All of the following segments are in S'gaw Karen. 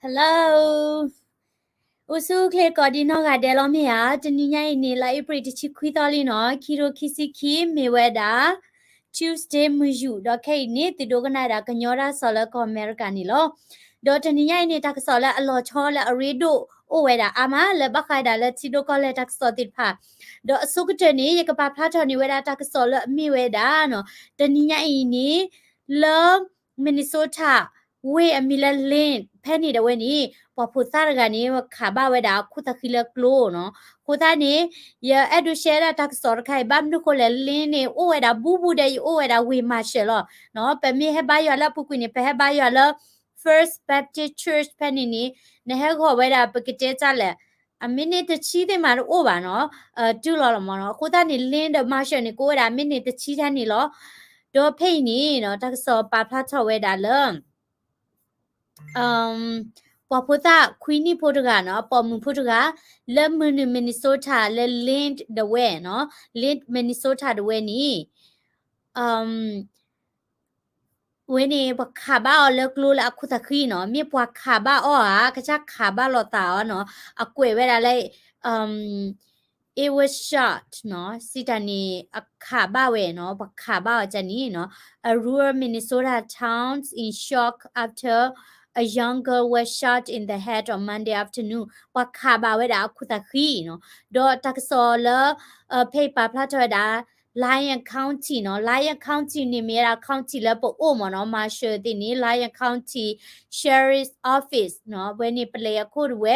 Hello, အိၣ်ဆူၣ်အိၣ်ချ့ကိးဒံနီၢ်ဂၤဒဲးလီၤမ့ၢ်ဧါ. တနံၤညါအံၤန့ၣ် လါအ့ဖြ့ၣ်တဆံခွံသီလံနီၤ, ခံကထိခံဆံခံ မ့ၢ်ဝဲဒၣ် Tuesday မုၢ်ယူာ်, ဒီးခဲအံၤန့ၣ် သုဒိကနၣ်ဒၣ်ကညီတၢ်ကစီၣ်လၢကီၢ်အမဲရကၤန့ၣ်လီၤ. ဒီးတနံၤညါအံၤန့ၣ် တၢ်ကစီၣ်လၢအလီၤဆီလၢအရ့ဒိၣ်အိၣ်ဝဲဒၣ်အါမး လၢဘၣ်ဃးဒၣ်လၢထံဒိၣ်ကီၢ်လဲၢ်တၢ်ကစီၣ်သ့ၣ်တဖၣ်, ဒီးအဆိကတၢၢ်န့ၣ် ယကပာ်ဖျါထီၣ်န့ၢ်ဝဲဒၣ်တၢ်ကစီၣ်လၢအမ့ၢ်ဝဲဒၣ်နီၤ, တနံၤညါအံၤန့ၣ် လၢ Minnesota ဝ့ၢ်အမံၤလၢ Lynn ဖဲန့ၣ်ဒၣ်ဝဲန့ၣ် ပှၤဖိသၣ်တဂၤန့ၣ် ခးဘၣ်ဝဲဒၣ်အခိၣ်သးဃံလၢကျိနီၤ. အဃိသတးန့ၣ် ယအဲၣ်ဒိး share ဒၣ်တၢ်ကစီၣ်တခါအံၤ ဘၣ်မနုၤဃိလဲၣ် Lynn န့ၣ် အိၣ်ဝဲဒၣ်ဘူးဘူးဒီး ယအိၣ်ဝဲဒၣ်ဝ့ၢ် Marshall လီၤ. ပမ့ၢ်ဟဲဘါယွၤလၢအပူၤကွံာ်န့ၣ် ပဟဲဘါယွၤလၢ First Baptist Church ဖဲန့ၣ်န့ၣ် နဟဲဂီၤဝဲဒၣ် ပကတဲတၢ်လဲၣ် အ minute တဆံသ့ၣ်မးတအိၣ်ဘၣ်နီၤ, တုၤလီၤလီၤမးနီၤ. အဃိသတးန့ၣ် Lynn ဒီး Marshall န့ၣ် ကအိၣ်ဝဲဒၣ် minute တဆံထဲန့ၣ်လီၤ. ဒီးဖဲအံၤန့ၣ်နီၤ တၢ်ကစီၣ်ပာ်ဖျါထီၣ်ဝဲဒၣ်လၢ ပှၤဖိသၣ်ခွံနံၣ်ဖိတဂၤနီၤ, ပိာ်မုၣ်ဖိတဂၤ လၢမုၢ်နုာ် Minnesota လၢ Lynn ဒၣ်ဝဲနီၤ, Lynn Minnesota ဒၣ်ဝဲန့ၣ် ဝဲန့ၣ် ပှၤခးဘၣ်အီၤလၢကျိလၢအခိၣ်သးဃံနီၤ, မ့ၢ်ပှၤခးဘၣ်အီၤဧါ, ကစၢ်ခးဘၣ်လိာ်သးအီၤနီၤ, အကွဲးဝဲဒၣ်လၢ It was shot နီၤ, စံးတၢ်န့ၣ် အခးဘၣ်ဝဲနီၤ, ပှၤခးဘၣ်အီၤကန့ၣ်နီၤ, A rural Minnesota town in shock after a young girl was shot in the head on Monday afternoon, ပှၤခးဘၣ်ဝဲဒၣ်အခိၣ်သးဃံနီၤ. ဒီးတၢ်ကစီၣ်လၢ ဖဲအံၤပာ်ဖျါထီၣ်ဝဲဒၣ် Lyon County နီၤ, Lyon County န့ၣ်မ့ၢ်ဝဲဒၣ် county လၢပအိၣ်မးနီၤ, Marshall သ့ၣ်န့ၣ် Lyon County Sheriff's Office နီၤ, ဝဲန့ၣ်ပလဲၤအခိၣ်ဒၣ်ဝဲ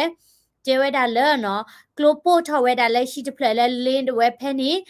တဲဝဲဒၣ်လၢနီၤ, ကျိပိၢ်ထီၣ်ဝဲဒၣ်လၢဟံၣ်တဖျၢၣ်လၢ Lynn ဒၣ်ဝဲဖဲန့ၣ်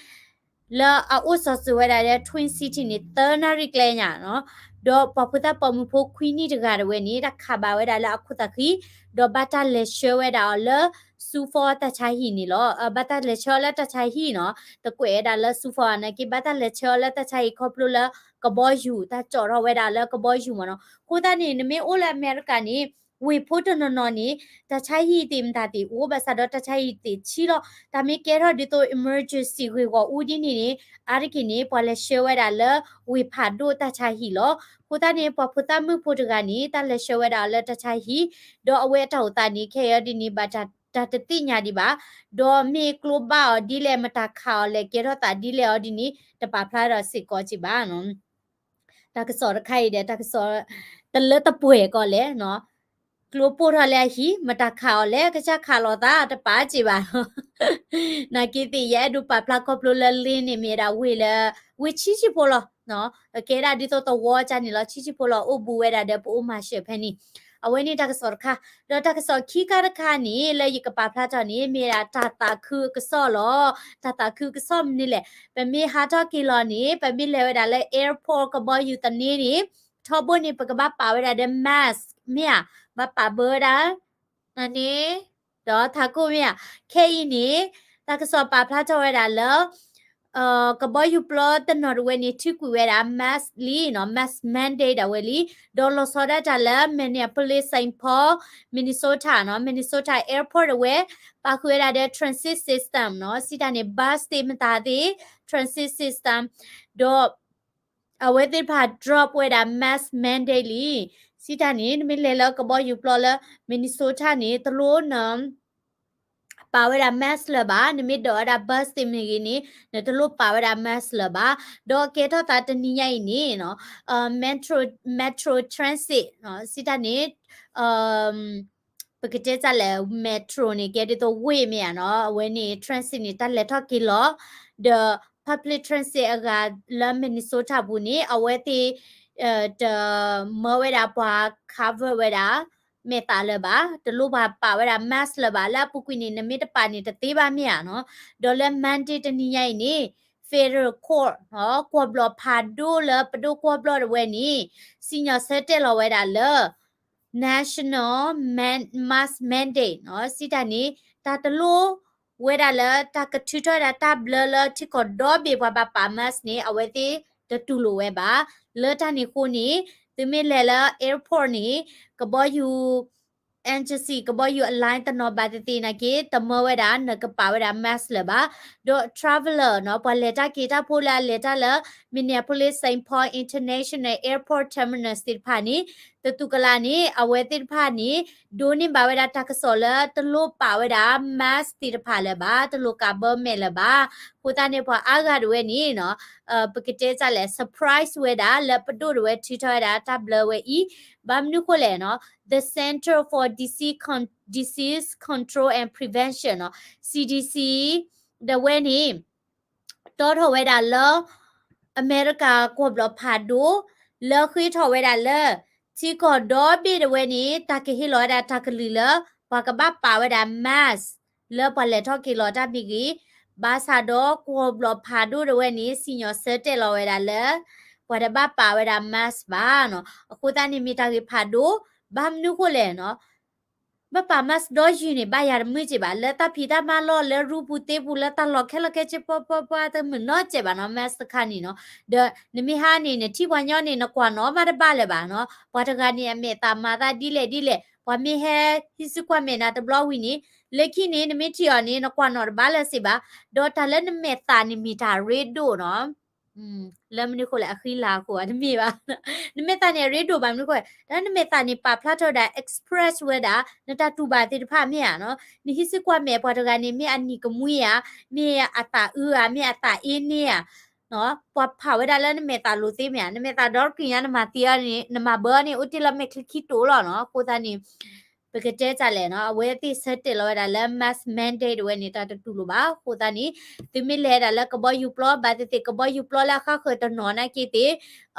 လၢအအိၣ်စီၤစုၤဝဲဒၣ်လၢ Twin City န့ၣ် သၢနၣ်ရံၣ်ကျဲညါနီၤ. ဒီးပှၤဖိသၣ်ပိာ်မုၣ်ဖိခွံနံၣ်တဂၤဒၣ်ဝဲန့ၣ် တၢ်ခးဘၣ်ဝဲဒၣ်လၢအခိၣ်သးဃံ, ဒီးဘၣ်တၢ်လဲၤဆှၢဝဲဒၣ်အီၤလၢ ဆူဖီတၢ်ဆါဟံၣ်န့ၣ်လီၤ. ဘၣ်တၢ်လဲၤဆှၢအီၤလၢတၢ်ဆါဟံၣ်နီၤ, တကွဲးဝဲဒၣ်လၢဆူဖီနာ်က့, ဘၣ်တၢ်လဲၤဆှၢအီၤလၢတၢ်ဆါဟံၣ်ခီဖျိလၢကဘီယူၤ, တၢ်ကၠီၣ်ထီၣ်ဝဲဒၣ်လၢကဘီယူၤမးနီၤ. အဃိသတးန့ၣ် နမ့ၢ်အိၣ်လၢအမဲရကၤန့ၣ် ဝ့ၢ်ဖိတနီၤနီၤန့ၣ် တၢ်ဆါဟံၣ်သ့ၣ်မတၤသ့ၣ်အိၣ်ဘၣ်ဆၣ်ဒီးတၢ်ဆါဟံၣ်သ့ၣ်ဆံးလီၤ. တၢ်မ့ၢ်ကဲထီၣ်ဒ်သိး emergency ဂ့ၢ်ဂီၢ်အူဒ်န့ၣ်န့ၣ် အါတက့ၢ်န့ၣ် ပှၤလဲၤဆှၢဝဲဒၣ်လၢဝ့ၢ်ဖးဒိၣ်တၢ်ဆါဟံၣ်လီၤ. အဃိသတးန့ၣ် ပှၤဖိသၣ်မုၣ်ဖိတဂၤန့ၣ် တၢ်လဲၤဆှၢဝဲဒၣ်အီၤလၢတၢ်ဆါဟံၣ်, ဒီးအဝဲအတၢ်အိၣ်သးန့ၣ် ခဲအံၤဒ်န့ၣ် ဘၣ်တၢ်တသ့ၣ်ညါဒံးဘၣ်, ဒီးမ့ၢ်ကျိဘၣ်အီၤဒ်လဲၣ် မတၤခးအီၤလဲၣ် ကဲထီၣ်သးဒ်လဲၣ်အီၤဒ်န့ၣ် တပာ်ဖျါဒီးစ့ၢ်ကီးက့ၤဘၣ်နီၤ. တၢ်ကစီၣ်တခါအံၤဒီး တၢ်ကစီၣ်တလၢတပှဲၤကီးလဲၣ်နီၤ, ကျိပိၢ်ထီၣ်လၢအဟံၣ် မတၤခးအီၤလဲၣ် ကစၢ်ခးလိာ်သး တပာ်စ့ၢ်ဘၣ်နီၤ. နာ်က့သ့ၣ် ယအဲၣ်ဒိးပာ်ဖျါခီဖျိလၢ Lynn န့ၣ်မ့ၢ်ဝဲဒၣ်ဝ့ၢ်လၢ ဝ့ၢ်ဆံးဆံးဖိလီၤ. ကဲဒၣ်ဒ်သိးသဝီကန့ၣ်လီၤ, ဆံးဆံးဖိလီၤ, အိၣ်ဘူးဝဲဒၣ်ဒီးပအိၣ် Marshall ဖဲန့ၣ်. အဝဲန့ၣ်တၢ်ကစီၣ်တခါ, ဒီးတၢ်ကစီၣ်ခံခါတခါန့ၣ် လၢယကပာ်ဖျါထီၣ်န့ၣ် မ့ၢ်ဒၣ်တၢ်သးခုအကစီၣ်လီၤ. တၢ်သးခုအကစီၣ်မနုၤလဲၣ်, ပမ့ၢ်ဟးထီၣ်က့ၤလီၤန့ၣ် ပမ့ၢ်လဲၤဝဲဒၣ်လၢ airport ကဘီယူၤသန့န့ၣ် ထီဘိန့ၣ် ပကဘၣ်ပာ်ဝဲဒၣ်ဒီး mask မ့ၢ်ဧါ, ဘၣ်ပာ်ဘၢဝဲဒၣ် နန့ၣ် ဒီးထးခိၣ်မ့ၢ်ဧါ. ခဲအံၤန့ၣ် တၢ်ကစီၣ်ပာ်ဖျါထီၣ်ဝဲဒၣ်လၢ ကဘီယူၤပျီတနီၤတဝဲန့ၣ် ထုးကွံာ်ဝဲဒၣ် mask လံနီၤ, mask mandate ဒၣ်ဝဲလံ. ဒီးလီၤဆီဒၣ်တၢ်လၢ Minneapolis Saint Paul Minnesota နီၤ, Minnesota airport ဒၣ်ဝဲ ပာ်ဃုာ်ဝဲဒၣ်ဒီး transit system နီၤ, စံးတၢ်န့ၣ် bus သ့ၣ်မတၤသ့ၣ် transit system ဒီး အဝဲသ့ၣ်တဖၣ် drop ဝဲဒၣ် mask mandate လံ. စံးတၢ်န့ၣ် နမ့ၢ်လဲၤလၢကဘီယူၤပျီလၢ Minnesota န့ၣ် တလိၣ်န ပာ်ဝဲဒၣ် mask လၢၤဘၣ်, နမ့ၢ်ဒိးဝဲဒၣ် bus သ့ၣ်မ့ၢ်ဂ့ၤန့ၣ် နတလိၣ်ပာ်ဝဲဒၣ် mask လၢၤဘၣ်. ဒီးကဲထီၣ်သးတနံၤညါအံၤန့ၣ် Metro Metro Transit စံးတၢ်န့ၣ် ပကတဲတၢ်လဲၣ် metro န့ၣ် ကဲဒ်သိးဝ့ၢ်မ့ၢ်ဧါနီၤ, အဝဲန့ၣ် transit န့ၣ် တၢ်လဲၤထီၣ်က့ၤလီၤ, ဒီး public transit အဂၤလၢ Minnesota ပူၤန့ၣ် အဝဲသ့ၣ် တမၢဝဲဒၣ်ပှၤ cover ဝဲဒၣ် မဲာ်သးလၢၤဘၣ်, တလိၣ်ပှၤပာ်ဝဲဒၣ် mask လၢၤဘၣ်, လၢအပူၤကွံာ်န့ၣ် နမ့ၢ်တပာ်န့ၣ် တသ့ဘၣ်မ့ၢ်ဧါနီၤ. ဒီးလၢ Monday တနံၤညါအံၤန့ၣ် federal court နီၤ, ကွီၢ်ဘျီၣ်ဖးဒိၣ်လၢပဒိၣ်ကွီၢ်ဘျီၣ်ဒၣ်ဝဲန့ၣ် စံၣ်ညီၣ်ဆၢတဲာ်လီၤဝဲဒၣ်လၢ National man- mask mandate နီၤ, စံးတၢ်န့ၣ် တၢ်တလိၣ်ဝဲဒၣ်လၢတၢ်ကထုးထီၣ်ဝဲဒၣ်တၢ်ဘျၢလၢထံကီၢ်ဒီဘ့ၣ်ပှၤဘၣ်ပာ် mask န့ၣ် အဝဲသ့ၣ်တတူၢ်လိာ်ဝဲဘၣ်. လၢတၢ်န့ၣ်အဃိန့ၣ် သုမ့ၢ်လဲၤလၢ airport န့ၣ် ကဘီယူၤ agency ကဘီယူၤအ line တနီၤဘၣ်သ့ၣ်သ့ၣ်နာ်က့ တမၢဝဲဒၣ် နကပာ်ဝဲဒၣ် mask လၢၤဘၣ်. ဒီး traveler နီၤ, ပှၤလဲၤတၢ်က့ၤတၢ်ဖိလၢအလဲၤတၢ်လၢ Minneapolis Saint Paul International Airport Terminal သ့ၣ်တဖၣ်န့ၣ် တတူၢ်ကလာ်န့ၣ် အဝဲသ့ၣ်တဖၣ်န့ၣ် ဒိးန့ၢ်ဘၣ်ဝဲဒၣ်တၢ်ကစီၣ်လၢတလိၣ်ပာ်ဝဲဒၣ် mask သ့ၣ်တဖၣ်လၢၤဘၣ်, တလိၣ်ကးဘၢမဲာ်လၢၤဘၣ်. အဃိသတးန့ၣ် ပှၤအါဂၤတဝဲန့ၣ်နီၤ ပကတဲတၢ်လဲၣ် surprise ဝဲဒၣ် လၢပဒိၣ်တဝဲထုးထီၣ်ဝဲဒၣ်တၢ်ဘျၢဝဲအံၤ, ဘၣ်မနုၤဃိလဲၣ်နီၤ the Center for Disease Con- Disease Control and Prevention နီၤ C D C တဝဲန့ၣ် တီထီၣ်ဝဲဒၣ်လၢ အမဲရကၤကီၢ်ဘျီၣ်ဖးဒိၣ် လၢဃ့ထီၣ်ဝဲဒၣ်လၢ ထံကီၢ်ဒီဘ့ၣ်တဝဲန့ၣ် တၢ်ကဟ့ၣ်လီၤဝဲဒၣ်တၢ်ကလုၢ်လၢ ပှၤကဘၣ်ပာ်ဝဲဒၣ် mask လၢပှၤလဲၤထီၣ်က့ၤလီၤတၢ်မ့ၢ်ဂ့ၤ, ဘၣ်ဆၣ်ဒီးကီၢ်ဘျီၣ်ဖးဒိၣ်တဝဲန့ၣ် စံၣ်ညီၣ်ဆၢတဲာ်လီၤဝဲဒၣ်လၢ ပှၤတဘၣ်ပာ်ဝဲဒၣ် mask ဘၣ်နီၤ. အဃိသတးန့ၣ် မ့ၢ်တၢ်ဂ့ၢ်ဖးဒိၣ်, ဘၣ်မနုၤဃိလဲၣ်နီၤ ဘၣ်ပာ် mask ဒီယုၢ်န့ၣ် ဘၣ်ယၤတမုာ်က့ၤဘၣ်, လၢတၢ်ဖံးတၢ်မၤလီၢ် လၢရူပူၤသ့ပူၤ လၢတၢ်လီၢ်ခဲလၢာ်ခဲဆ့ ပှၤပှၤပှၤတမုာ်နီတစဲးဘၣ်နီၤ mask တခါန့ၣ်နီၤ. ဒီးနမ့ၢ်ဟါန့ၣ် နထံၣ်ပှၤညီန့ၣ် နကွၢ်နီၣ်မးတဘၣ်လၢၤဘၣ်နီၤ. ပှၤတဂၤန့ၣ် အမဲာ်သးမၤသးဒ်လဲၣ်ဒ်လဲၣ်, ပှၤမ့ၢ်ဟဲဟံးစုကွၢ်မဲာ်နၤတဘျီဝံၤန့ၣ် လၢခံန့ၣ် နမ့ၢ်ထံၣ်အီၤန့ၣ် နကွၢ်နီၣ်တဘၣ်လၢၤစ့ၢ်ဘၣ်. ဒီးတၢ်လၢနမဲာ်သးန့ၣ် မ့ၢ်တၢ်ရ့ဒိၣ်နီၤ လၢမနုၤဃိလဲၣ် အဃံလၤအဃိဧါ တမ့ၢ်ဘၣ်. နမဲာ်သးန့ၣ် အရ့ဒိၣ်ဘၣ်မနုၤဃိလဲၣ်, တၢ်လၢနမဲာ်သးန့ၣ် ပာ်ဖျါထီၣ်ဝဲဒၣ် express ဝဲဒၣ် နတၢ်တူၢ်ဘၣ်သ့ၣ်တဖၣ်မ့ၢ်ဧါနီၤ. နဟံးစုကွၢ်မဲာ်ပှၤတဂၤန့ၣ် မ့ၢ်အနံၤကမှံဧါ, မ့ၢ်အသးအုးဧါ, မ့ၢ်အသးအ့န့ဧါ, ပှၤဖးဝဲဒၣ်လၢနမဲာ်သးလိၤသ့မ့ၢ်ဧါ. နမဲာ်သးဒီတက့ၢ်ညါ နမၤသံအီၤန့ၣ် နမၤဘၢအီၤန့ၣ် အိၣ်တ့ၢ်လၢမဲာ်ချံခံတိာ်လီၤနီၤ. အဃိသတးန့ၣ် ပကတဲတၢ်လဲၣ်နီၤ, အဝဲသ့ၣ်ဆၢတဲာ်လီၤဝဲဒၣ်လၢ mask mandate တဝဲန့ၣ် တၢ်တတူၢ်လိာ်ဘၣ်. အဃိသတးန့ၣ် သုမ့ၢ်လဲၤဒၣ်လၢကဘီယူၤပျီ ဘၣ်သ့ၣ်သ့ၣ် ကဘီယူၤပျီလၢအဃၣ်ဃၢၤတနီၤနာ်က့သ့ၣ်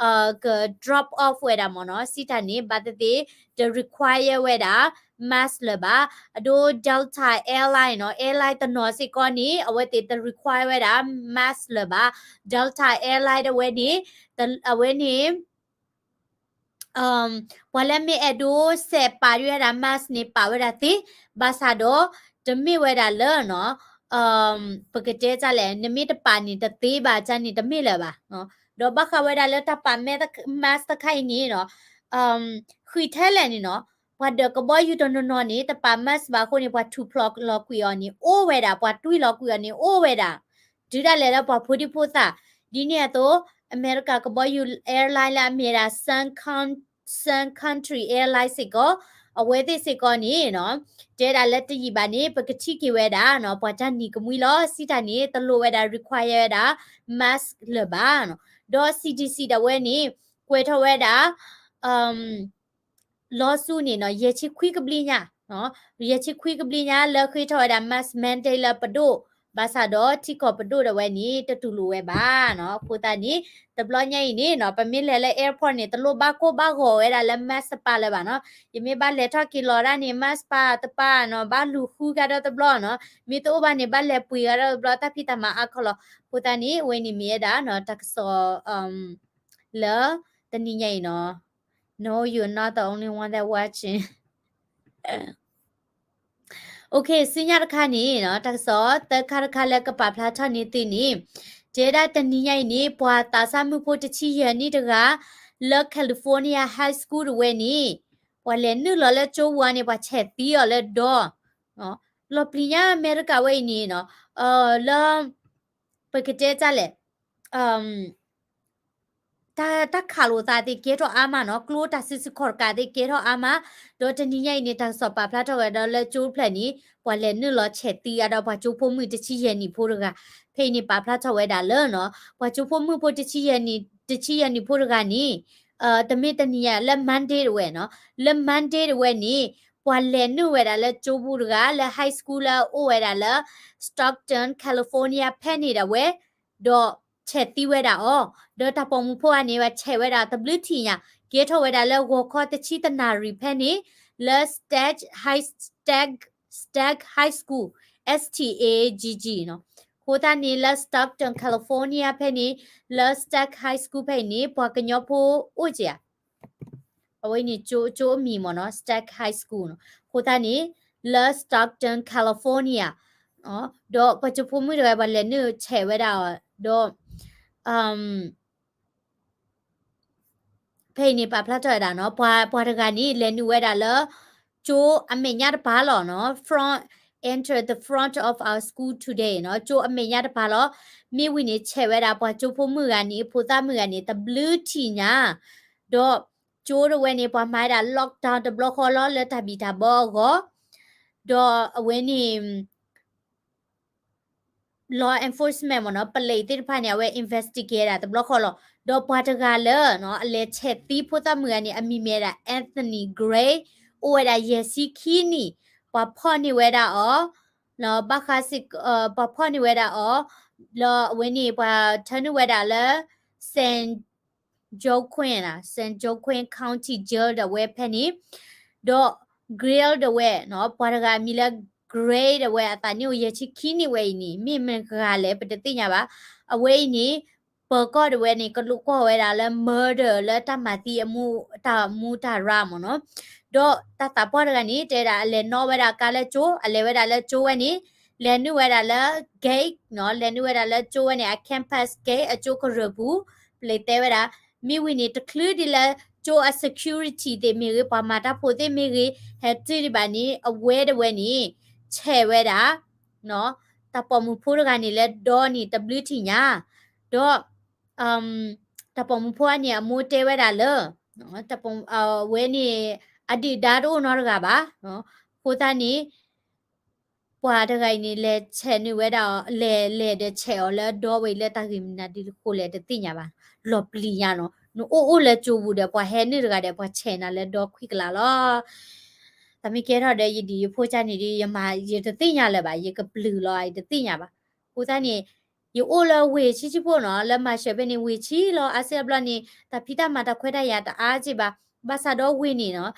က drop off ဝဲဒၣ်မ့ၢ်နီၤ, စံးတၢ်န့ၣ် ဘၣ်သ့ၣ်သ့ၣ် တ require ဝဲဒၣ် mask လၢၤဘၣ်. အဒိ Delta Airline နီၤ, airline တနီၤစ့ၢ်ကီးန့ၣ် အဝဲသ့ၣ်တ require ဝဲဒၣ် mask လၢၤဘၣ်. Delta Airline တဝဲန့ၣ် အဝဲန့ၣ် ပှၤလၢမ့ၢ်အဲၣ်ဒိးစဲးပာ်ဒံးဝဲဒၣ် mask န့ၣ် ပာ်ဝဲဒၣ်သ့, ဘၣ်ဆၣ်ဒီး တမ့ၢ်ဝဲဒၣ်လၢနီၤ ပကတဲတၢ်လဲၣ်, နမ့ၢ်တပာ်န့ၣ်တသ့ဘၣ် ကန့ၣ်တမ့ၢ်လၢၤဘၣ်. ဒီးဘၣ်ဃးဝဲဒၣ်လၢတၢ်ပာ် mask တခါအံၤန့ၣ်နီၤ, ဃံးထဲလဲၣ်န့ၣ်နီၤ, ပှၤဒၢးကဘီယူၤတနီၤနီၤန့ၣ် တပာ် mask ဘၣ်အဃိန့ၣ် ပှၤထူၣ်ဖျိးလီၤကွံာ်အီၤန့ၣ် အိၣ်ဝဲဒၣ်, ပှၤတွံၢ်လီၤကွံာ်အီၤန့ၣ် အိၣ်ဝဲဒၣ်, တုၤဒၣ်လဲာ်လၢပှၤဖိဒံဖိသၣ်, ဒ်န့ၣ်အသိး အမဲရကၤကဘီယူၤ airline လၢအမ့ၢ်ဝဲဒၣ် Sun Con- Sun Country Airline စ့ၢ်ကီး, အဝဲသ့ၣ်စ့ၢ်ကီးန့ၣ်နီၤ, တဲဒၣ်လၢတယံာ်ဘၣ်န့ၣ် ပကထံၣ်က့ၤဝဲဒၣ်နီၤ ပှၤတၢ်နံၤကမှံလီၤ. စံးတၢ်န့ၣ် တလိၣ်ဝဲဒၣ် require ဝဲဒၣ် mask လၢၤဘၣ်နီၤ. ဒီး C D C ဒၣ်ဝဲန့ၣ် ကွဲးထီၣ်ဝဲဒၣ် lawsuit န့ၣ်နီၤ ယဲၢ်ဆံခွံကဘျံးညါ, ယဲၢ်ဆံခွံကဘျံးညါ လၢဃ့ထီၣ်ဝဲဒၣ် mask mandate လၢပဒိၣ်, ဘၣ်ဆၣ်ဒီးထံကီၢ်ပဒိၣ်ဒၣ်ဝဲန့ၣ် တတူၢ်လိာ်ဝဲဘၣ်နီၤ. အဃိသတးန့ၣ် တဘျီညါအံၤန့ၣ်နီၤ ပမ့ၢ်လဲၤလၢ airport န့ၣ် တလိၣ်ဘၣ်ကိၢ်ဘၣ်ဂီၤဝဲဒၣ်လၢ mask တပာ်လၢၤဘၣ်နီၤ. ယမ့ၢ်ဘၣ်လဲၤထီၣ်က့ၤလီၤဒၣ်န့ၣ် mask ပာ်တပာ်နီၤ ဘၣ်လူၤဃုကဒီးတဘျီနီၤ, မ့ၢ်တအိၣ်ဘၣ်န့ၣ် ဘၣ်လဲၤပှ့ၤကဒီးတဘျီ တၢ်ဖံးတၢ်မၤအါခီလီၤ. အဃိသတးန့ၣ် အဝဲန့ၣ်မ့ၢ်ဝဲဒၣ်နီၤ တၢ်ကစီၣ် လၢတနံၤညါအံၤနီၤ. No, you're not the only one that watching. Okay, ဆူညါတခါန့ၣ်နီၤ တၢ်ကစီၣ်သၢခါတခါလၢကပာ်ဖျါထီၣ်န့ၢ်သုန့ၣ်, တဲဒၣ်တနံၤညါအံၤန့ၣ် ပှၤသးစၢ်မုၣ်ဖိတဆံယဲၢ်နံၣ်တဂၤ လၢ California High School တဝဲန့ၣ် ပှၤလဲၤနုာ်လီၤလၢကၠိပူၤန့ၣ် ပှၤဆဲးသံအီၤလၢဒီ လီၤပျံၤညါအမဲရကၤဝဲအံၤန့ၣ်နီၤ, လၢ ပကတဲတၢ်လဲၣ် တၢ် တၢ်ခးလိာ်သးသ့ၣ်ကဲထီၣ်အါမးနီၤ, ကျိတၢ်စုဆူၣ်ခီၣ်တကးသ့ၣ်ကဲထီၣ်အါမး, ဒီးတနံၤညါအံၤန့ၣ် တၢ်ကစီၣ်ပာ်ဖျါထီၣ်ဝဲဒီးလၢကၠိတဖျၢၣ်န့ၣ် ပှၤလဲၤနုာ်လီၤဆဲးသံအဒီးပှၤကၠိဖိမုၣ်တဆံယဲၢ်နံၣ်ဖိတဂၤ, ဖဲအံၤန့ၣ် ပာ်ဖျါထီၣ်ဝဲဒၣ်လၢနီၤ, ပှၤကၠိဖိမုၣ်ဖိတဆံယဲၢ်နံၣ်, တဆံယဲၢ်နံၣ်ဖိတဂၤန့ၣ် တမ့ၢ်တနံၤညါလၢ Monday တဝဲနီၤ, လၢ Monday တဝဲန့ၣ် ပှၤလဲၤနုာ်ဝဲဒၣ်လၢကၠိပူၤတဂၤ လၢ high school လၢအအိၣ်ဝဲဒၣ်လၢ Stockton California ဖဲန့ၣ်ဒၣ်ဝဲ ဒီးဆဲးသံဝဲဒၣ်အီၤ, ဒီးတၢ်ပိာ်မုၣ်ဖိဂၤန့ၣ် ပှၤဆဲးဝဲဒၣ်တဘျုးထံၣ်ညါ, ကဲထီၣ်ဝဲဒၣ်လၢဂီၤခီတဆံတနၣ်ရံၣ်ဖဲန့ၣ် လၢ Stagg High, Stagg, Stagg High School, S T A G G နီၤ. အဃိသတးန့ၣ် လၢ Stockton California ဖဲန့ၣ် လၢ Stagg High School ဖဲအံၤန့ၣ် ပှၤကညီဖိအိၣ်က့ၤဧါ အဝဲန့ၣ်ကၠိအမံၤမ့ၢ်နီၤ Stagg High School နီၤ. အဃိသတးန့ၣ် လၢ Stockton California ဒီးပှၤကၠိဖိမုၣ်တဂၤ ပှၤလဲၤနုာ်ဆဲးဝဲဒၣ်အီၤ ဒီး ဖဲအံၤန့ၣ် ပာ်ဖျါထီၣ်ဝဲဒၣ်နီၤ ပှၤတဂၤန့ၣ် လဲၤနုာ်ဝဲဒၣ်လၢ ကၠိအမဲာ်ညါတပၤလီၤနီၤ front, enter the front of our school today နီၤ ကၠိအမဲာ်ညါတပၤလီၤ. မ့ၢ်ဝံၤန့ၣ် ဆဲးဝဲဒၣ်ပှၤကၠိဖိမုၣ်ဂၤန့ၣ် ဖိသၣ်မုၣ်ဂၤန့ၣ် တဘျုးထံၣ်ညါ ဒီး ကၠိတဝဲန့ၣ် ပှၤမၤဝဲဒၣ် lockdown တဘျီဃီလီၤ လၢတၢ်ဘံၣ်တၢ်ဘၢအဂီၢ်, ဒီးအဝဲန့ၣ် law enforcement မ့ၢ်နီၤ ပလံးသ့ၣ်တဖၣ်န့ၣ် အဝဲ investigate ဒၣ်တဘျီဃီလီၤ. ဒီးပှၤတဂၤလၢ အလဲၤဆဲးသံဖိသၣ်မုၣ်ဂၤန့ၣ် အမံၤမ့ၢ်ဝဲဒၣ် Anthony Gray, အိၣ်ဝဲဒၣ်ယဲၢ်ဆံခံနံၣ်, ပှၤဖီၣ်န့ၢ်ဝဲဒၣ်အီၤ, ဘၣ်ဃးစ့ၢ် ပှၤဖီၣ်န့ၢ်ဝဲဒၣ်အီၤ, လၢအဝဲန့ၣ် ပှၤထၢနုာ်ဝဲဒၣ်လၢ San Joaquin နီၤ, San Joaquin County Jail ဒၣ်ဝဲဖဲန့ၣ်, ဒီး Gray ဒၣ်ဝဲနီၤ ပှၤတဂၤအမံၤလၢ Gray ဒၣ်ဝဲ အသးနံၣ်အိၣ်ယဲၢ်ဆံခံနံၣ်ဝဲအံၤန့ၣ် မ့ၢ်မတဂၤလဲၣ် ပတသ့ၣ်ညါဘၣ်. အဝဲအံၤန့ၣ် ပၢၤကီၢ်ဒၣ်ဝဲန့ၣ် ကလူးကွၢ်ဝဲဒၣ်လၢ murder လၢတၢ်မၤသံအမူ တၢ်မူတၢ်ရၢမ့ၢ်နီၤ. ဒီးတၢ်သးပှၢ်တဂၤန့ၣ် တဲဒၣ်အလဲၤနီၣ်ဝဲဒၣ်ကါလၢကၠိ, အလဲၤဝဲဒၣ်လၢကၠိဝဲန့ၣ်, လဲၤနုာ်ဝဲဒၣ်လၢ gate နီၤ, လဲၤနုာ်ဝဲဒၣ်လၢကၠိဝဲန့ၣ် အ campus gate အကၠိကရၢၢ်ပူၤ, ပလံးတဲဝဲဒၣ်, မ့ၢ်ဝံၤန့ၣ် တချုးဒ်လၢကၠိအ security သ့ၣ်မ့ၢ်ဂ့ၤ, ပှၤမၤတၢ်ဖိသ့ၣ်မ့ၢ်ဂ့ၤ, ဟဲတုၤဒံးဘၣ်န့ၣ် အဝဲဒၣ်ဝဲန့ၣ် ဆဲးဝဲဒၣ် တၢ်ပိာ်မုၣ်ဖိတဂၤန့ၣ်လၢဒီန့ၣ် တဘျုးထံၣ်ညါ, ဒီး တၢ်ပိာ်မုၣ်ဖိအန့ၣ် အမိၢ်တဲဝဲဒၣ်လၢ ဝဲန့ၣ် အဒုၣ်ဒါတအိၣ်နီတဂၤဘၣ်. အဃိသတးန့ၣ် ပှၤတဂၤအံၤန့ၣ် လဲၤဆဲးနုာ်ဝဲဒၣ်အီၤ, လဲၤလဲၤဒီးဆဲးအီၤလၢအဒီဝဲအံၤ လၢတၢ်ဂ့ၢ်မနုၤဒ်လဲၣ်တသ့ၣ်ညါဘၣ်. လီၤပျံၤညါနီၤ, နအိၣ်အိၣ်လၢကၠိပူၤဒီး ပှၤဟဲနုာ်တဂၤဒီး ပှၤဆဲးနၤလၢဒီခွံကလးလီၤ. တၢ်မ့ၢ်ကဲထီၣ်ဒီး ယဒံၣ်ယဖိကၢ်န့ၣ်ဒီး ယမၤ ယတသ့ၣ်ညါလၢၤဘၣ်, ယကပျုၢ်လီၤ ယတသ့ၣ်ညါဘၣ်. အဃိသတးန့ၣ် ယအိၣ်လၢဝ့ၢ်ဆံးဆံးဖိနီၤ, လၢမၤစၢၤဖဲန့ၣ် ဝ့ၢ်ဆံးလီၤ. အါစုအါဘျီန့ၣ် တၢ်ဖံးတၢ်မၤတၢ်ခွဲးတၢ်ယာ်တအါက့ဘၣ်. ဘၣ်ဆၣ်ဒီးဝ့ၢ်န့ၣ်နီၤ,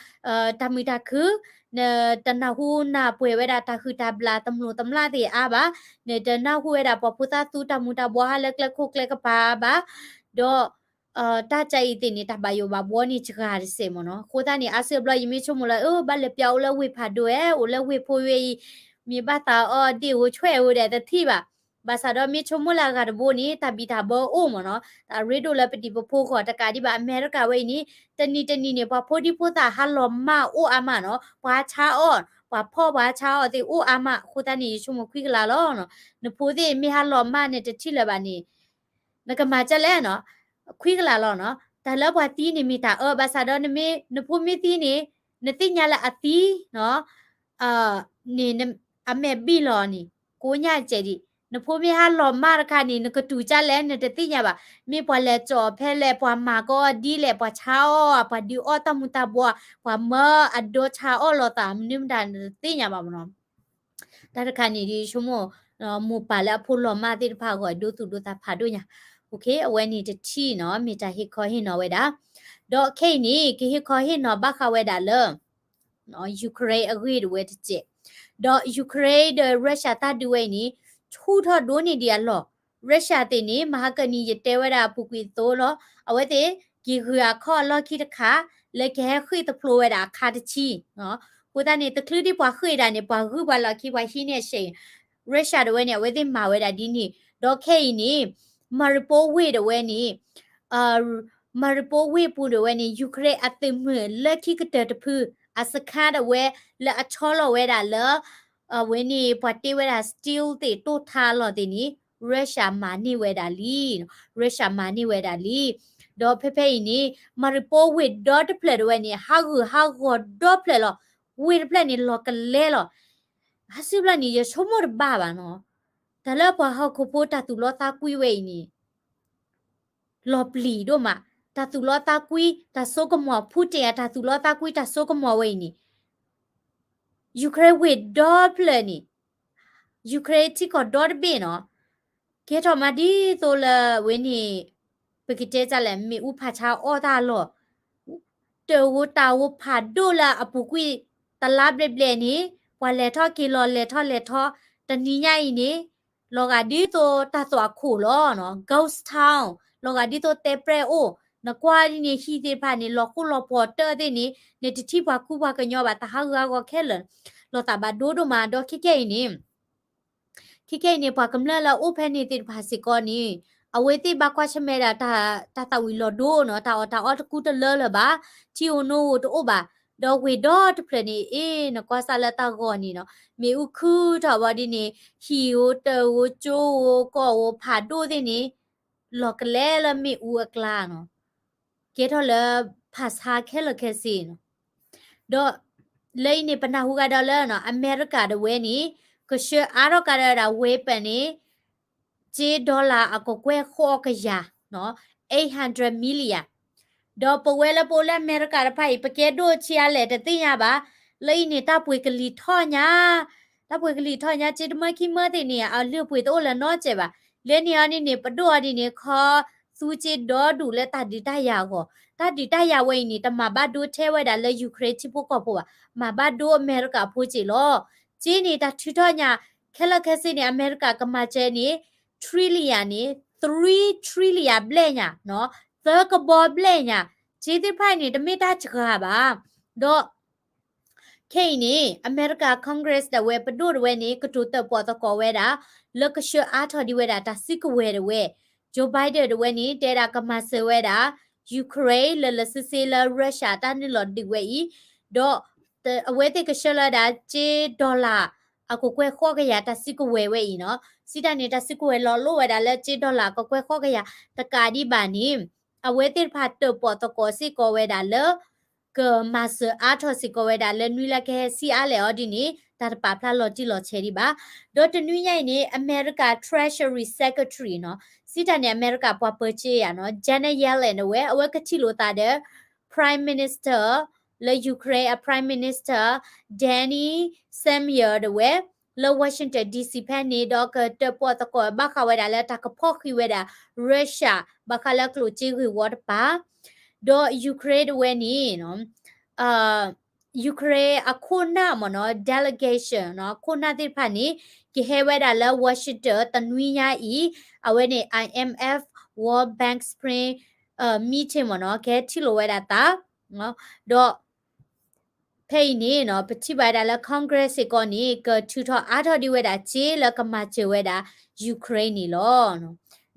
တၢ်မုာ်တၢ်ခုၣ်, နတနၢ်ဟူနၢ်ပှဲၤဝဲဒၣ်တၢ်ဟုၣ်တၢ်ဘျၣ် တမျိးတမျာ်သ့ၣ်အါဘၣ်, နတနၢ်ဟူဝဲဒၣ်ပှၤဖိသၣ်သူတၢ်မူၤတၢ်ဘှီးဟးလၢကျဲခိၣ်ကျဲကပၤဘၣ်, ဒီး တၢ်ကၢအံၤသ့ၣ်န့ၣ် တၢ်ဘၣ်ယိၣ်ဘၣ်ဘှီန့ၣ်စှၤတစဲးမ့ၢ်နီၤ. အဃိသတးန့ၣ် အါစုအါဘျီ ယမ့ၢ်ဆိကမိၣ်လၢ အၢ ဘၣ်လဲၤပျးအိၣ်လၢဝ့ၢ်ဖးဒိၣ်ဧဲ, အိၣ်လၢဝ့ၢ်ဖိဝဲအံၤ, မ့ၢ်ဘၣ်သးအီၣ်ဒ့ၣ်ဧိၤဆွဲၣ်ဧိၤဒီးတထံၣ်ဘၣ်. ဘၣ်ဆၣ်ဒီးမ့ၢ်ဆိကမိၣ်လၢအဂၤတဘိန့ၣ် တၢ်ဘံၣ်တၢ်ဘၢအိၣ်မ့ၢ်နီၤ. အရ့ဒိၣ်လၢပဒံၣ်ပဖိဂီၢ်တကးဒံးဘၣ် အမဲရကၤဝဲအံၤန့ၣ် တနံၤတနံၤန့ၣ် ပှၤဖိဒံဖိသၣ်ဟးလီၤမၢ်အိၣ်အါမးနီၤ. ပှၤဟးဆါအီၣ်, ပှၤဖီၣ်ပှၤဟးဆါအီၣ်သ့ၣ်အိၣ်အါမး. အဃိသတးန့ၣ် ယဆိကမိၣ်ခွံကလးလီၤ. နဖိသ့ၣ်မ့ၢ်ဟးလီၤမၢ်နတထံၣ်လၢၤဘၣ်န့ၣ် နကမၤကလဲၣ်နီၤ, ခွံကလးလီၤနီၤ. တၢ်လၢပှၤသံန့ၣ်မ့ၢ်တၢ်အၢ, ဘၣ်ဆၣ်ဒီးနမ့ၢ် နဖိမ့ၢ်သံန့ၣ် နသ့ၣ်ညါလၢအသံနီၤ, န့ၣ် အမဲာ်ဘံၣ်လီၤန့ၣ် ကိးညါကဲးဒံး. နဖိမ့ၢ်ဟးလီၤမၢ်တခါန့ၣ် နကတူၢ်ကလဲၣ် နတသ့ၣ်ညါဘၣ်. မ့ၢ်ပှၤလဲၤကၠီၣ်ဖဲလဲၣ်, ပှၤမၤကအီၣ်ဒ်လဲၣ်, ပှၤဆါအီၣ်, ပှၤဒုးအီၣ်တၢ်မူၤတၢ်ဘှီး, ပှၤမၢအဒိဆါအီၣ်လိာ်သး မနုၤမတၤ နတသ့ၣ်ညါဘၣ်မ့ၢ်နီၤ. တၢ်တခါန့ၣ်ဒ်ဆိကမိၣ် မိၢ်ပၢ်လၢအဖိလီၤမၢ်သ့ၣ်တဖၣ်အဂီၢ် ဒိသူၣ်ဒိသးဖးဒိၣ်ညါ. အဝဲန့ၣ်တထံၣ်နီၤ မ့ၢ်တၢ်ဟ့ၣ်ခီဟ့ၣ်နီၤဝဲဒၣ်. ဒီးခဲအံၤန့ၣ် ကဟ့ၣ်ခီဟ့ၣ်နီၤဘၣ်ဃးဝဲဒၣ်လၢ Ukraine အဂ့ၢ်ဒၣ်ဝဲတစဲး, ဒီး Ukraine ဒီး Russia တၢ်ဒုးဝဲအံၤန့ၣ် ဆူၣ်ထီၣ်ဒိၣ်န့ၢ်ဒံးအလီၢ်. Russia သ့ၣ်န့ၣ် မဟါကနံၤယတဲဝဲဒၣ်အပူၤကွံာ်အသိးလီၤ. အဝဲသ့ၣ် က့ၤဂုၤအခီၣ်အလီၢ်ခံတခါ လၢကဟဲဃ့ၢ်သဖျိဝဲဒၣ်အခါတဆံ အဃိသတးန့ၣ် တချုးဒံးပှၤဃ့ၢ်ဒၣ်န့ၣ် ပှၤဂုၤပှၤလီၢ်ခံ ပှၤဟံးန့ၢ်အရှဲး Russia ဒၣ်ဝဲန့ၣ် အဝဲသ့ၣ်မၤဝဲဒၣ်ဒ်န့ၣ်. ဒီးခဲအံၤန့ၣ် Mariupol ဝ့ၢ်ဒၣ်ဝဲန့ၣ် Mariupol ဝ့ၢ်ပူၤဒၣ်ဝဲန့ၣ် Ukraine အသုးမုၢ်လၢခံကတၢၢ်တဖု အစခါဒၣ်ဝဲ လၢအဆီလီၤဝဲဒၣ်လၢ အဝဲန့ၣ် ပှၤတ့ဝဲဒၣ် steel သ့ၣ် တိၢ်ထါအလီၢ်သ့ၣ်န့ၣ် Russia မၤန့ၢ်ဝဲဒၣ်လံ. Russia မၤန့ၢ်ဝဲဒၣ်လံ. ဒီးဖဲဖဲအံၤန့ၣ် Mariupol ဝ့ၢ်ဒီတဖျၢၣ်ဒၣ်ဝဲန့ၣ် ဟးဂူာ်ဟးဂီၤဒီဖျၢၣ်လီၤ. ဝ့ၢ်တဖျၢၣ်န့ၣ် လီၤကလဲလီၤ. အါစုဘျီန့ၣ် ယဆိကမိၣ်တဘၣ်ဘၣ်နီၤ. တၢ်လၢပှၤဟီၣ်ခိၣ်ဖိတၢ်သူၣ်လီသးကွံဝဲအံၤန့ၣ် လီၤပျံၤဒိၣ်မး, တၢ်သူၣ်လီသးကွံ, တၢ်စိကမီၤ Putin အတၢ်သူၣ်လီသးကွံ တၢ်စိကမီၤဝဲအံၤန့ၣ် Ukraine ဝ့ၢ်ဒီဖျၢၣ်န့ၣ် Ukraine ထံကီၢ်ဒီတဘ့ၣ်နီၤ, ကဲထီၣ်မးဒ်သိးလၢဝဲန့ၣ် ပကတဲတၢ်လဲၣ် မ့ၣ်အူဖးဆါအီၣ်တၢ်အလီၢ်, တၢ်ဧိၤတၢ်ဧိၤဖးဒိၣ်လၢအပူၤကွံာ် တလါဘျဲၣ်ဘျဲၣ်န့ၣ် ပှၤလဲၤထီၣ်က့ၤလီၤ လဲၤထီၣ်လဲၤထီ, တနံၤညါအံၤန့ၣ် လီၤဂာ်ဒ်သိးတၢ်သွၣ်ခိၣ်လီၤ, ghost town, လီၤဂာ်ဒ်သိးတဲပြဲၣ်အိၣ်, နကွၢ်ဒ်န့ၣ် ဟံၣ်သ့ၣ်တဖၣ်န့ၣ် လီၤဃိလီၤပှီၤတၢၢ်သ့ၣ်န့ၣ် နတထံၣ်ပှၤကူပှၤကညီဘၣ်, တၢ်ဟးဂူာ်ဟးဂီၤခဲလၢာ်, လီၤသးဘၣ်ဒိဒိၣ်မး, ဒီးခဲကဲအံၤန့ၣ် ခဲကဲအံၤန့ၣ် ပှၤကမျၢၢ်လၢအအိၣ်ဖဲန့ၣ်သ့ၣ်တဖၣ်စ့ၢ်ကီးန့ၣ် အဝဲသ့ၣ်ဘၣ်ကွၢ်ဆၢၣ်မဲာ်ဒၣ် တၢ်သးဝံၤလီၤဒိနီၤ, တၢ်အီၣ်တၢ်အီတကူတလၢလၢၤဘၣ်, ထံဧိၤနိဧိၤတအိၣ်ဘၣ်, ဒီးဝ့ၢ်ဒီတဖျၢၣ်န့ၣ် အ့ နကွၢ်စၢ်လၢတၢ်ဂီၤန့ၣ်နီၤ, မ့ၣ်အူခုၣ်ထီၣ်ဘၣ်ဒ်န့ၣ် ဟံၣ်ဧိၤတၢ်ဧိၤကၠိဧိၤကီၢ်ဧိၤဖးဒိၣ်သ့ၣ်န့ၣ် လီၤကလဲလၢမ့ၣ်အူအကျါနီၤ, ကဲထီၣ်လၢ ဖးဆါခဲလၢာ်ခဲဆ့နီၤ. ဒီးလၢအံၤန့ၣ် ပနၢ်ဟူကဒီးလၢနီၤ အမဲရကၤတဝဲန့ၣ် ကဆှၢအါထီၣ်ကဒီးဝဲဒၣ် weapon န့ၣ် ကၠ့ dollar အကကွဲၢ်ဃိးကယၤနီၤ, eight hundred million. ဒီးပဝဲလၢပအိၣ်လၢအမဲရကၤတဖၣ်အံၤ ပကဲဒိၣ်ဆံးအါလဲၣ်တသ့ၣ်ညါဘၣ်. လၢအံၤန့ၣ် တၢ်ပှ့ၤကလံၤထီၣ်ညါ, တၢ်ပှ့ၤကလံၤထီၣ်ညါ ကၠ့တမၢခံမၢသ့ၣ်န့ၣ် အလုၢ်အပှ့ၤတအိၣ်လၢၤနီတစဲးဘၣ်. လၢန့ၣ်အီၤန့ၣ်န့ၣ် ပဒိၣ်အီၤဒ်န့ၣ် ခီသူကၠ့ဒီဒူၣ်လၢတၢ်ဒုးတၢ်ယၤအဂီၢ်, တၢ်ဒုးတၢ်ယၤဝဲအံၤန့ၣ် တမၤဘၣ်ဒိထဲဝဲဒၣ်လၢ Ukraine ထံဖိကီၢ်ဖိဘၣ်, မၤဘၣ်ဒိအမဲရကၤဖိကၠ့ၣ်လီၤ. ကၠ့န့ၣ် တၢ်ထုးထီၣ်ညါ ခဲလၢာ်ခဲဆ့န့ၣ် အမဲရကၤကမၤစၢၤန့ၣ် trillion န့ၣ် three trillion ဘျဲၣ်ညါနီၤ, သၢကဘီဘျဲၣ်ညါ, ကၠ့သ့ၣ်တဖၣ်အံၤန့ၣ် တမ့ၢ်တၢ်စှၤဘၣ်. ဒီး ခဲအံၤန့ၣ် အမဲရကၤ Congress ဒၣ်ဝဲပဒိၣ်တဝဲန့ၣ် ကတိၤတၢၣ်ပီၣ်သကိးဝဲဒၣ် လၢကဆှၢအါထီၣ်ဒံးဝဲဒၣ်တၢ်စုကဝဲၤတဝဲ, Joe Biden တဝဲန့ၣ် တဲဒၣ်ကမၤစၢၤဝဲဒၣ် Ukraine လၢလၢဆ့ဆ့လၢ Russia တၢ်နုာ်လီၤဒုးဝဲအံၤ, ဒီးအဝဲသ့ၣ်ကဆှၢလီၤဝဲဒၣ်ကၠ့ dollar အကကွဲၢ်ဃိးကယၤတၢ်စုကဝဲၤဝဲအံၤနီၤ, စံးတၢ်န့ၣ် တၢ်စုကဝဲၤလီၤလိၣ်ဝဲဒၣ်လၢကၠ့ dollar အကကွဲၢ်ဃိးကယၤတကးဒံးဘၣ်န့ၣ် အဝဲသ့ၣ်တဖၣ်တၢၣ်ပီၣ်သကိးစ့ၢ်ကီးဝဲဒၣ်လၢ ကမၤစၢၤအါထီၣ်စ့ၢ်ကီးဝဲဒၣ်လၢ နွံလၢကဟဲဆံးအါလဲၣ်အီၤဒ်န့ၣ် တၢ်တပာ်ဖျါလီၤတံၢ်လီၤဆဲးဒံးဘၣ်. ဒီးတနွံညါအံၤန့ၣ် အမဲရကၤ Treasury Secretary နီၤ, စံးတၢ်န့ၣ် အမဲရကၤပှၤပၢၤကၠ့ယၤနီၤ Janet Yellen တဝဲ အဝဲကထံၣ်လိာ်သးဒီး Prime Minister လၢ Ukraine အ Prime Minister Denys Shmyhal တဝဲ လၢ Washington D C ဖဲန့ၣ် ဒီးကတၢၣ်ပီၣ်သကိးဘၣ်ဃးဝဲဒၣ်လၢတၢ်ကဖီၣ်ဃံးဝဲဒၣ် Russia ဘၣ်ဃးလၢကျိၣ်စ့ဂ့ၢ်ဝီတပၤ, ဒီး Ukraine တဝဲန့ၣ် Ukraine အခိၣ်နၢ်မ့ၢ်နီၤ delegation နီၤ အခိၣ်နၢ်သ့ၣ်တဖၣ်န့ၣ် ကဟဲဝဲဒၣ်လၢ Washington တနွံညါအံၤ, အဝဲန့ၣ် I M F World Bank Spring meeting မ့ၢ်နီၤ ကဟဲထံၣ်လိာ်ဝဲဒၣ်သး, ဒီး ဖဲအံၤန့ၣ်နီၤ ပထံၣ်ဘၣ်ဝဲဒၣ်လၢ Congress စ့ၢ်ကီးန့ၣ် ကထုးထီၣ်အါထီၣ်ဒံးဝဲဒၣ်စ့လၢကမၤစၢၤဝဲဒၣ် Ukraine န့ၣ်လီၤ.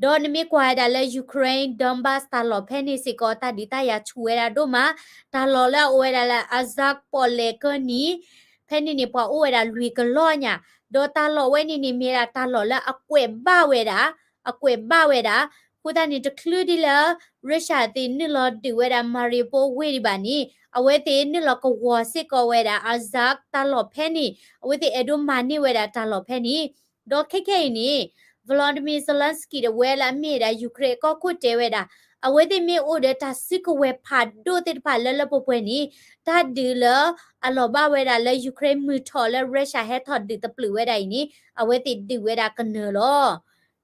ဒီးနမ့ၢ်ကွၢ်ဝဲဒၣ်လၢ Ukraine Donbas တၢ်လီၢ်ဖဲန့ၣ်စ့ၢ်ကီး တၢ်ဒုးတၢ်ယၤဆူၣ်ဝဲဒၣ်ဒိၣ်မး, တၢ်လီၢ်လၢအအိၣ်ဝဲဒၣ်လၢ Azov ပီၣ်လဲၣ်ကၢနံၤ, ဖဲန့ၣ်န့ၣ် ပှၤအိၣ်ဝဲဒၣ်လွံၢ်ကလီၢ်ညါ, ဒီးတၢ်လီၢ်ဝဲန့ၣ်န့ၣ် မ့ၢ်ဝဲဒၣ်တၢ်လီၢ်လၢအကွဲးဘၣ်ဝဲဒၣ်, အကွဲးဘၣ်ဝဲဒၣ်, အဃိသတးန့ၣ် တချုးဒ်လၢ Russia သ့ၣ်နုာ်လီၤဒုးဝဲဒၣ် Mariupol ဝ့ၢ်ဒံးဘၣ်န့ၣ် အဝဲသ့ၣ်နုာ်လီၤကဝီၤစ့ၢ်ကီးဝဲဒၣ် Azov တၢ်လီၢ်ဖဲန့ၣ်, အဝဲသ့ၣ်အဲၣ်ဒိးမၤန့ၢ်ဝဲဒၣ်တၢ်လီၢ်ဖဲန့ၣ်, ဒီးခဲခဲအံၤန့ၣ် Volodymyr Zelenskyy တဝဲလၢအမ့ၢ်ဝဲဒၣ် Ukraine အကီၢ်ခိၣ်တဲဝဲဒၣ်, အဝဲသ့ၣ်မ့ၢ်အိၣ်ဒီးတၢ်စုကဝဲၤဖးဒိၣ်သ့ၣ်တဖၣ်လၢလၢပှဲၤပှဲၤန့ၣ်, တၢ်ဒုးလၢအလီၤဘၣ်ဝဲဒၣ်လၢ Ukraine မုၢ်ထီၣ်လၢ Russia ဟဲထီၣ်ဒုးသပျုးဝဲဒၣ်အံၤန့ၣ် အဝဲသ့ၣ်ဒုးဝဲဒၣ်ကနၢၤလီၤ.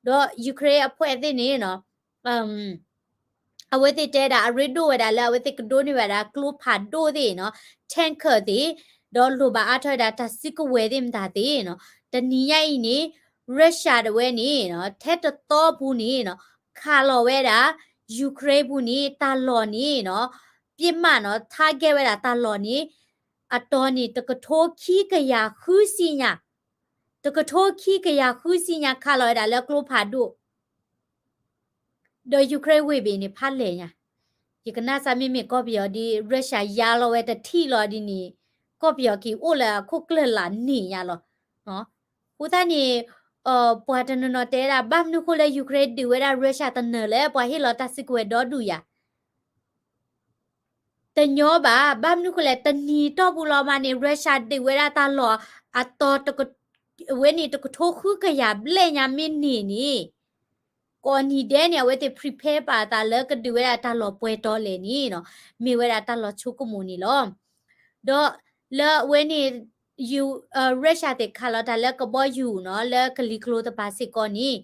ဒီး Ukraine အဖွဲ့သ့ၣ်န့ၣ် အဝဲသ့ၣ်တဲဒၣ် အရ့ဒိၣ်ဝဲဒၣ်လၢအဝဲသ့ၣ်ကဒိးန့ၢ်ဝဲဒၣ်ကျိဖးဒိၣ်သ့ၣ်နီၤ, tanker သ့ၣ်, ဒီးလိၣ်ဘၣ်အါထီၣ်ဝဲဒၣ်တၢ်စုကဝဲၤသ့ၣ်မတၤသ့ၣ်နီၤ. တနံၤညါအံၤန့ၣ် Russia တဝဲန့ၣ် ထဲတသီပူၤန့ၣ် ခးလီၤဝဲဒၣ် Ukraine ပူၤန့ၣ် တၢ်လီၢ်န့ၣ်နီၤ, ပစ်မှတ်နီၤ, target ဝဲဒၣ်တၢ်လီၢ်န့ၣ် အတီၤန့ၣ် တကထိခံကယၤဃုဆံညါ, တကထိခံကယၤဃုဆံညါ ခးလီၤဝဲဒၣ်လၢကျိဖးဒိၣ် ဒီး Ukraine ဝ့ၢ်ဘ့ၣ်န့ၣ် ဖးလဲၢ်ညါ, ယကနၣ်စ့ၢ်မ့မ့ၢ်ကီၢ်ပယီၤဒ် Russia ယါလီၤဝဲတထံၣ်လီၤဒ်န့ၣ် ကီၢ်ပယီၤက့ၤအိၣ်လၢအခိၣ်ကျၢၢ်လၢ်န့ၣ်ညါလီၤ. အဃိသတးန့ၣ် ပှၤတနီၤနီၤတဲဒၣ် ဘၣ်မနုၤဃိလၢ Ukraine ဒုးဝဲဒၣ် Russia တနၢၤလဲၣ်, ပှၤဟ့ၣ်လီၤတၢ်စုကဝဲၤဒီဒူၣ်ယၤ တညီဘၣ်, ဘၣ်မနုၤဃိလဲၣ်, တနံၤတီၢ်ပူၤလီၤမးန့ၣ် Russia ဒုးဝဲဒၣ်တၢ်လီၢ် အတီၤ ဝဲန့ၣ် တကထိဃုကယၤဘျဲၣ်ညါမ့ၢ်န့ၢ်န့ၣ်, ကိးနံၤဒဲးန့ၣ် အဝဲသ့ၣ် prepare ပာ်သးလၢကဒုးဝဲဒၣ်တၢ်လီၢ်ပှဲၤတီၤလဲၣ်န့ၣ်နီၤ, မ့ၢ်ဝဲဒၣ်တၢ်လီၢ်ဆိကမိၣ်န့ၣ်လီၤ. ဒီးလၢအဝဲန့ၣ် Russia သ့ၣ်ခးလီၤတၢ်လၢကဘီယူၤနီၤ လၢကလံၤကျိၤတပၤစ့ၢ်ကီးန့ၣ်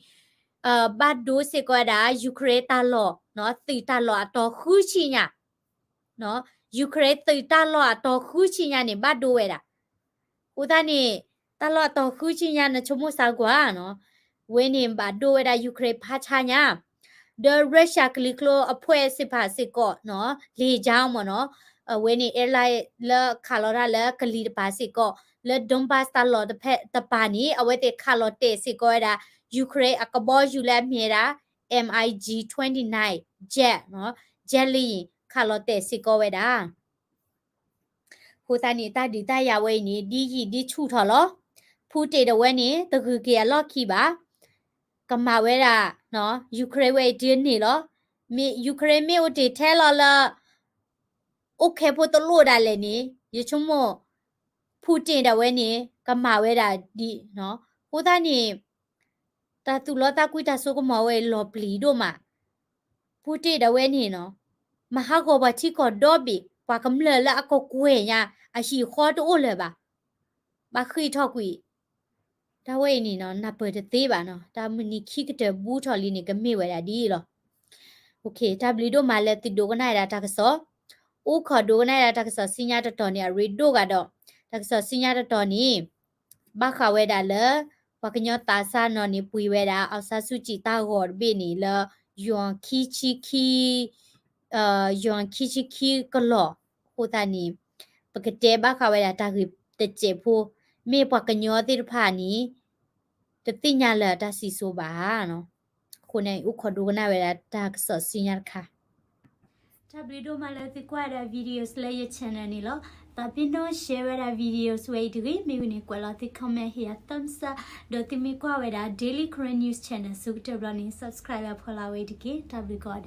ဘၣ်ဒိစ့ၢ်ကီးဝဲဒၣ် Ukraine တၢ်လီၢ်, သုးတၢ်လီၢ်အတီၤဃုဆံညါ, Ukraine သုးတၢ်လီၢ်အတီၤဃုဆံညါန့ၣ် ဘၣ်ဒိဝဲဒၣ်. အဃိသတးန့ၣ် တၢ်လီၢ်အတီၤဃုဆံညါ နဆိကမိၣ်စၢ်ကွၢ်နီၤ, ဝဲန့ၣ်ဘၣ်ဒိဝဲဒၣ် Ukraine ဖးဆါညါ, ဒီး Russia ကလံၤကျိၤအဖှဲးစ့ၢ်ဖးစ့ၢ်ကီးနီၤ လေကြောင်း မ့ၢ်နီၤ, အဝဲန့ၣ် airline လၢခးလီၤတၢ်လၢကလံၤတပၤစ့ၢ်ကီး လၢ Donbas တၢ်လီၢ်တဖၣ်တပၤန့ၣ် အဝဲသ့ၣ်ခးလီၤတဲာ်စ့ၢ်ကီးဝဲဒၣ် Ukraine အကဘီယူၤလၢအမ့ၢ်ဝဲဒၣ် MiG twenty-nine jet နီၤ, jet လံ ခးလီၤတဲာ်စ့ၢ်ကီးဝဲဒၣ်. အဃိသတးန့ၣ် တၢ်ဒုးတၢ်ယၤဝဲအံၤန့ၣ် ဒ်ယံာ်ဒ်ဆူၣ်ထီၣ်လီၤ. Putin တဝဲန့ၣ် တဂုၤက့ၤအလီၢ်ခံဘၣ်. ကမၤဝဲဒၣ် Ukraine ဝဲအံၤတုၤန့ၣ်လီၤ. မ့ၢ် Ukraine မ့ၢ်အိၣ်တ့ၢ်ထဲလီၤလၢ အိၣ်ခဲဖိတလိၣ်ဒၣ်လဲာ်န့ၣ် ယဆိကမိၣ် Putin ဒၣ်ဝဲန့ၣ် ကမၤဝဲဒၣ်ဒ်နီၤ. အဃိသတးန့ၣ် တၢ်သူၣ်လီသးကွံတၢ်စိကမီၤဝဲအံၤလီၤပျံၤဒိၣ်မး. Putin ဒၣ်ဝဲန့ၣ်နီၤ မၤဟးဂီၤပှၤထံကီၢ်ဒီဘ့ၣ် ပှၤကမျၢၢ်လၢအကကွဲၢ်ညါ အဟံၣ်ဃီတအိၣ်လၢၤဘၣ်. ဘၣ်ဃ့ၢ်ထီၣ်ကွံာ် တၢ်ဝဲအံၤန့ၣ်နီၤ နၢ်ပၢၢ်တသ့ဘၣ်နီၤ. တၢ်မုၢ်နံၤခံကတၢၢ်ဘူးထီၣ်လံန့ၣ် ကမ့ၢ်ဝဲဒၣ်ဒ်အံၤလီၤ. တၢ်ဘျုးဒိၣ်မးလၢသုဒိကနၣ်ဝဲဒၣ်တၢ်ကစီၣ်, အိၣ်ခိးဒိကနၣ်ဝဲဒၣ်တၢ်ကစီၣ်ဆူညါတတီၤန့ၣ် အရ့ဒိၣ်ဂၤဒီး တၢ်ကစီၣ်ဆူညါတတီၤန့ၣ် ဘၣ်ဃးဝဲဒၣ်လၢ ပှၤကညီသးစၢ်နီၣ်န့ၣ် ပှ့ၤဝဲဒၣ် အောင်ဆန်းစုကြည် တၢ်ဂီၤတဘ့ၣ်န့ၣ်လၢ ယွၤခံဆံခံ ယွၤခံဆံခံကလီၢ်. အဃိသတးန့ၣ် ပကတဲဘၣ်ဃးဝဲဒၣ်တၢ်ဂ့ၢ်တစဲးဖိ မ့ၢ်ပှၤကညီသ့ၣ်တဖၣ်န့ၣ် တသ့ၣ်ညါလၢတၢ်စံၣ်စိၤဘၣ်နီၤ. အဃိန့ၣ် အိၣ်ခိးဒိကနၣ်ဝဲဒၣ်တၢ်ကစီၣ်ဆူညါတခါ တၢ်ဘျုးဒိၣ်မးလၢသုကွၢ်ဝဲဒၣ် videos လၢယ channel န့ၣ်လီၤ. သးပ့ၤနီၣ် share ဝဲဒၣ် videos ဝဲအံၤတဂ့ၤ. မ့ၢ်ဝံၤန့ၣ် ကွဲးလီၤသု comment ဟ့ၣ်ယၤ thumbs up ဒီးသုမ့ၢ်ကွၢ်ဝဲဒၣ် Daily Karen News Channel ဆၢကတီၢ်ဘျီန့ၣ် subscribe ဖီလာ်ဝဲအံၤတက့ၢ်. တၢ်ဘျုးကိးဂၤဒဲး.